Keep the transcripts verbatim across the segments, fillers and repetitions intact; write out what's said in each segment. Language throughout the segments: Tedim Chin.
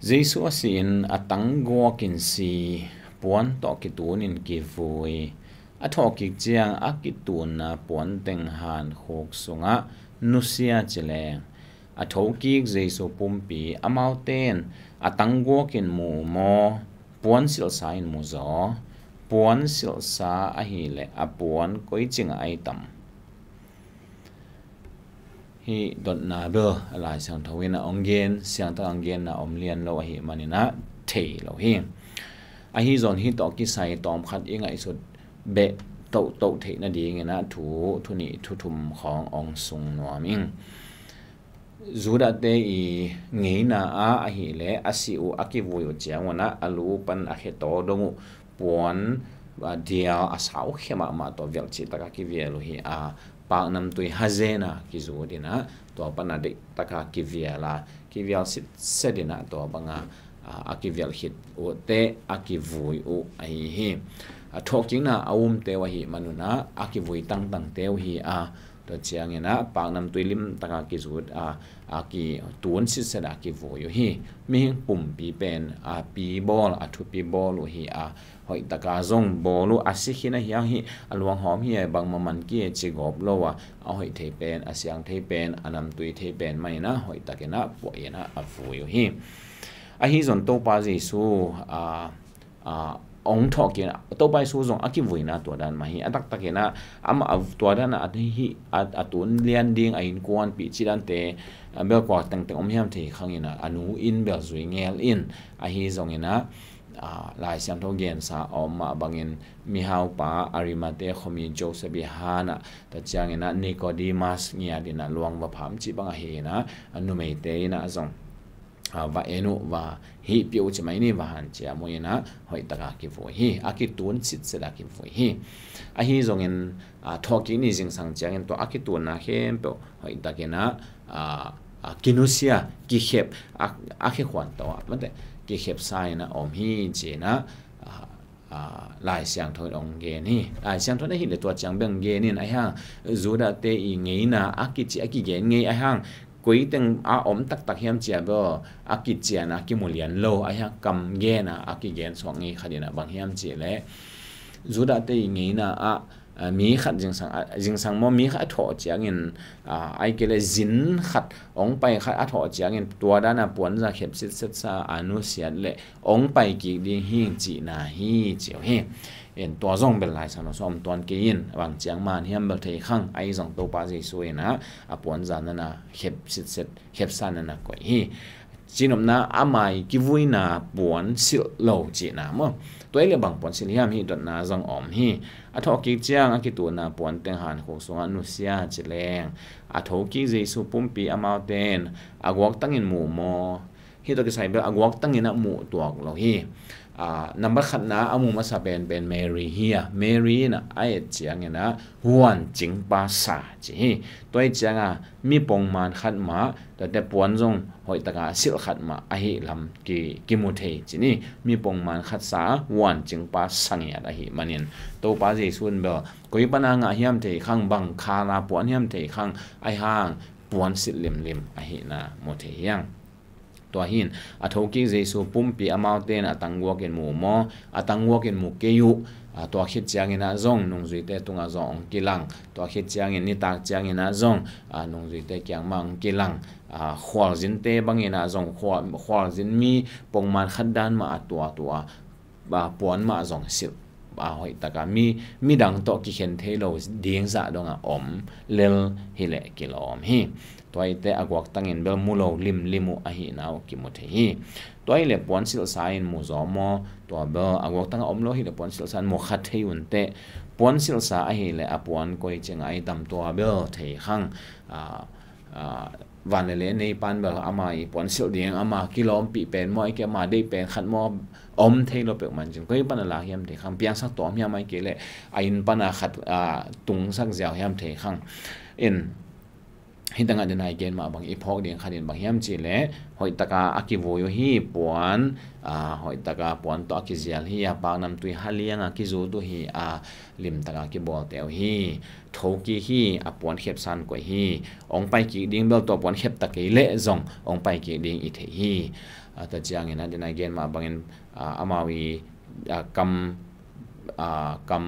Jesu a si-in a tangguak in si, puan tawh kitunin kivui, a thawhkik ciang a kitunna puanteng hankhuk sungah nusia ci leng, a thokik Jesu pumpi amaute in a tangguak in mu maw, puan silhsa in mu zaw? Puan silhsa ahih leh a puan koi cingah ai tam? Hih dotna bel a Lai Siangtho in a hong gen, siangtak hong genna om lian lo ahih manin ah thei lo hi. Ahi zong hih tawh kisai tawmkhat i ngaihsut beh tohtoh theih nadingin ah thu, thu nih, thu thum khawng hong sung nuam ing. Judah-te i ngeina ah ahih leh a si uh, a kivui uh ciangun ah a lu pan a khetaw dong uh puan, a, dial a saukhia mahmah tawh vial cihtak a kivial uh hi a, paknamtui hazen a kizut in ah tua pan a deihtaka kivial a, kivial sitset in ah tua banga, a, a kivial khit uh teh a kivui uh ahi hi. A thawhkikna a umte uh ahih manun ah a kivui tangtangte uh hi a, tua ciangin ah paknamtui limtaka kizut a, a kitun sitset a kivui uh hi. Mihing pumpi pen a pi bawl, a thupi bawl uh hi a, hoihtaka zong bawl uh, a si khin ahi hang hi, a luanghawm hi a, bangmah man kei ci gawp lo a, a hoih thei pen, a siang thei pen, a namtui thei pen mah in ah hoihtakin ah puah in ah a vui uh hi. Ahi zong Topa Jesu, a, a, hong thawhkik, Topa Jesu zong a kivuina tua dan mah hi. A taktakin ah amah a tua dan a, a, hi, a, a tun lian ding, a innkuanpih cih dante, a, bel kua tengteng om hiam thei khang in ah, a nu inn bel zui ngel in, ahi zongin ah, a, Lai Siangtho gensa a om mah bangin mihaupa Arimathea khuami Joseph i han ah, tua ciangin ah Nicodemus ngiat in ah luang va pham cih bang ahi in ah, a numeite in ah zong, a, va en uh, va hihpih uh ci mai ni, va hanciam uh in ah hoihtaka kivui hi, a kitun sitset a kivui hi. Ahi zongin, a, thawhkik ni zingsang ciangin tua a kitunna khempeuh hoihtakin ah, a, a, kinusia, kikhep, a, a khekhuan tawh ah mate, kikhepsa in ah om hi ci in ah, a, a, Lai Siangtho in hong gen hi. Lai Siangtho in ahih leh tua ciang beng gen in, ahi hang Judah-te i ngeina a kici, a kigen ngei ahi hang, koi teng a om taktak hiam ci a bel a kiciana a kimu lian lo, ahi hang kam gena a kigen suak ngei khat in ah bang hiam cih leh, Judah-te i ngeina ah, a, mi khat zingsang, a, zingsang maw, mi khat a thawh ciangin, a, ahih kei leh zin khat hong pai khat a thawh ciangin tua dan a puanza khep sitsetsa a nusiat leh hong pai kik ding hi cihna hi ci uh hi. In tua zong bel Lai Siangtho sung om tuan kei in, bang ciang man hiam bel thei khang, ahi zong Topa Jesu in ah a puanza nana khep sitset, khepsa nana koih hi. Cinopna ama i kivuina puan silh lo cihna maw? Tua ahih leh bang puan silh hiam, hih dotna zong om hi. A thawhkik ciang a kitunna puanteng hankhuk sungah nusia ci leng, a thokik Jesu pumpi amaute in a guaktangin mu maw? Hih tawh kisai bel a guaktangin ah muh tuak lo hi. A, nambat khatna a mu masa penpen Mary hi a, Mary in ah a et ciangin ah huancingpa sa ci hi. Tua ahih ciangin mi pongman khat mah, tuate puan zong hoihtaka silh khat mah ahih lam ki, kimu thei ci ni. Mi pongman khat sa, huancingpa sa ngiat ahih manin Topa Jesu in bel koi pana ngah hiam thei khang, bang khala puan hiam thei khang, ahi hang puan silh limlim ahihna mu thei hi hang. Tua hi in, a thokik Jesu pumpi amaute in a tangguak in mu maw, a tangguak in mu kei uh. A, tua khit ciangin ah zong nungzuite tungah zong hong kilang. Tua khit ciangin nitak ciangin ah zong, a, nungzuite kiang mah hong kilang. A, khualzinte bangin ah zong khual, khualzin mi pongman khat dan mah a tuatua, a, puan mah zong silh, a, hoihtaka mi, midang tawh kikhen thei lo ding zah dongah om lel hileh kilawm hi. Tua ahih teh a guaktangin bel mu lo limlim uh ahihna uh kimu thei hi. Tua hileh puan silhsa in mu zaw maw? Tua bel a guaktangah om lo hileh puan silhsa in mu kha thei un teh. Puan silhsa ahileh a puan koi cingah ai tam, tua bel thei khang. A, a, van le lei nei pan bel ama i puan silh ding ama kilawmpih pen maw, ahih kei leh ama deih pen khat maw, om thei lo peuhmah cin. Koi pana lak hiam thei khang, piangsak tawm hiam, ahih kei leh a inn pana khat, a, tungsak ziau hiam thei khang. In, Hih tengah den a i gen mah bang i phawk ding khat in bang hiam cih leh, hoih taka a kivui uh hi puan, aa, hoih taka puan tawh a kizial hi a, paknamtui haliang a kizut uh hi a, lim taka kibawlte uh hi. Tho kik hi a, puan khepsa in koih hi. Ong pai kik ding bel tua puan khep ta kei leh zong ong pai kik ding i thei hi. A, tua ciangin a den a i gen mah bangin, aa, amau i, aa, kam, aa, kam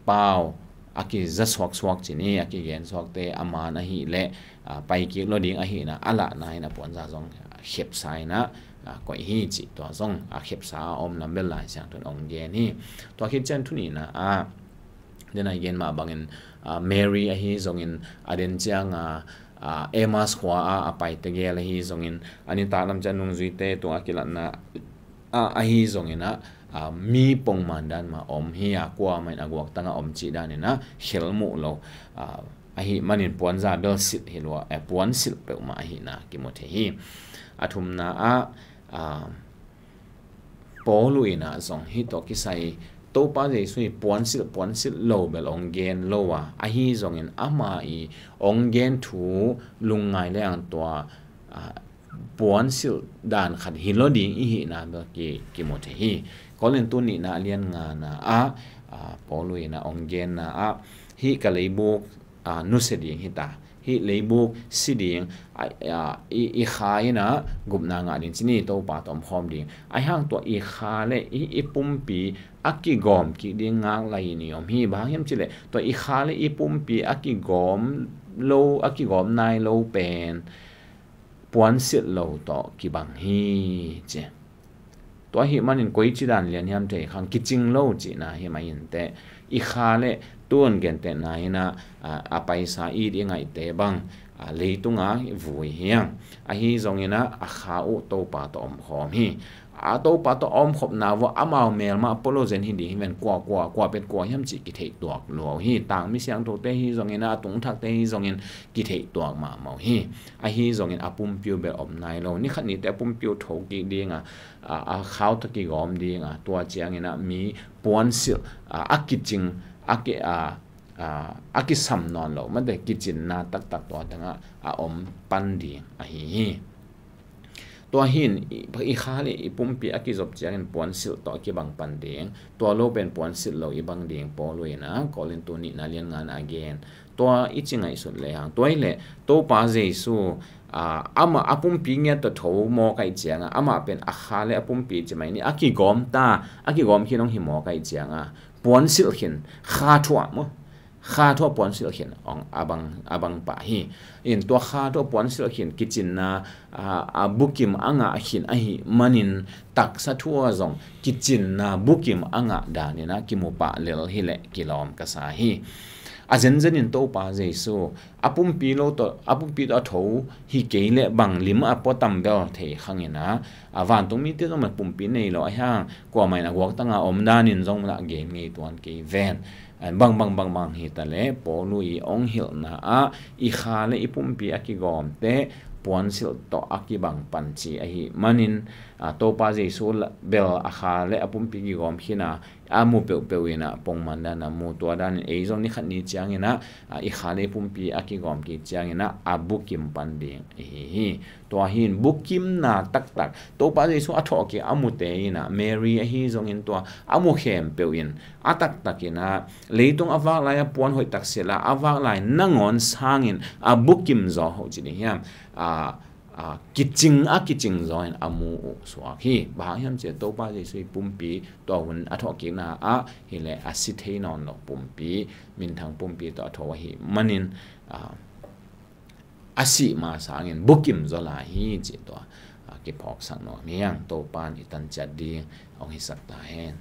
pau a kiza suaksuak ci ni, a kigen suakte a man ahih leh, aa, pai kik lo ding ahihna a lahna in a puanza zong khepsa in a, aa, koih hi cih tua zong a khepsa a om lam bel Lai Siangtho in ong gen hi. Tua khit ciang thu nihna ah, den a i gen mah bangin, aa, Mary ahi zongin a den ciang a, aa, Emmaus khua ah a pai tegel ahi zongin a nitak lam ciang nungzuite tung a kilatna ah ahi zongin a, aa, mi pongman dan mah om hi a, kuamah in a guaktang a om cih dan in a khel muh lo, aa, ahih manin puanza bel silh hi lua, eh, puan silh peuhmah ahihna kimu thei hi. A thumna ah, aa, Paul uh in a zong hih tawh kisai Topa Jesu i puan silh, puan silh lo bel ong gen lo a, ahi zongin ama i ong gen thu lungngai leng tua, aa, puan silh dan khat hi lo ding i hihna bel ki, kimu thei hi. Korintu nihna a lian ngana ah, aa, Paul uh in a ong genna ah, hih ka leibuk, aa, nusia ding hi ta, hih leibuk si ding, aa, aa, i, i kha in a gupna ngah ding ci ni, Topa tawh om khawm ding. Ahi hang tua i kha le i, i pumpi a kigawm kik ding ngak lai in i om hi. Bang hang hiam cih leh tua i kha le i pumpi a kigawm lo, a kigawm nai lo pen puan silh lo tawh kibang hi ci. Tua ahih manin koici dan lian hiam thei khang, kicing lo cihna hi mah inteh, i kha le tun gentehna in a, aa, a paisa it i ngaihte bang, aa, leitung a vui hi hang. Ahi zongin a, a kha uh Topa tawh om khawm hi. A Topa tawh a om khopna uh ah amau melma polo zen hi ding hi ven, kua, kua, kua pen kua hiam cih kitheih tuak lua uh hi. Tangmi siangthote hi zongin a, a tungthakte hi zongin kitheih tuak mahmah uh hi. Ahi zongin a pumpi uh bel om nai lo. Ni khat ni teh a pumpi uh tho kik ding a, aa, a kha uh tawh kigawm ding a, tua ciangin a mi puan silh, aa, a kicing, a ki, aa, aa, a kisam nawn lo, mate kicinna taktak tua teng ah a om pan ding ahi hi. Tua hi in i, i kha le i pumpi a kizop ciangin puan silh tawh a kibang pan ding, tua lo pen puan silh lo i bang ding Paul uh in a Korintu nihna lian ngana a gen. Tua i ci ngaihsut lehang, tua hi leh Topa Jesu, aa, amah a pumpi ngiat tawh tho mawk ahih ciang a, amah pen a kha le a pumpi ci mai ni, a kigawm ta, a kigawm khin ong hi mawk ahih ciang a, puan silh khin, kha thuah maw, kha thuah puan silh khin ong a bang, a bang pah hi. In tua kha thuah puan silh khin kicinna, aa, a bukim a ngah khin ahih manin taksa thu ah zong kicinna bukim a ngah dan in a kimu pah lel hi leh kilawm ka sa hi. A zenzen in Topa Jesu a pumpi lo tawh, a pumpi tawh a tho hi kei leh bang lim a pua tam bel thei khang in a, a vantung mite zong mah pumpi nei lo ahi hang, kuamah in a guaktang a om dan in zong mah gen ngei tuan kei ven. Bang, bang, bang, bang hi ta leh Paul uh i ong hilhna ah i kha le i pumpi a kigawmte puan silh tawh a kibang pan ci ahih manin, aa, Topa Jesu la, bel a kha le a pumpi kigawm khin a, a mu peuhpeuh in a pongman dan a mu, tua dan in ei zong ni khat ni ciangin a, aa, i kha le i pumpi a kigawm kik ciangin a, a bukim pan ding ihi hi. Tua hi in bukimna taktak, Topa Jesu a thawhkik a mute in a, Mary ahi zongin tua a mu khempeuh in a taktak in a, leitung a vak lai a puan hoih tak silh a, a vak lai nangawn sangin a bukim zaw hoh ci ding hiam? A, a kicing, a kicing zaw in a mu uh suak hi. Bang hang hiam cih leh Topa Jesu i pumpi tua hun a thawhkikna ah hi leh a si thei nawn lo pumpi, minthang pumpi tawh a tho ahih manin, a, a sih ma sangin bukim zaw lai hi cih tua, a, kiphawksak nuam hi hang. Topa in i tan ciat ding hong hisak ta hen.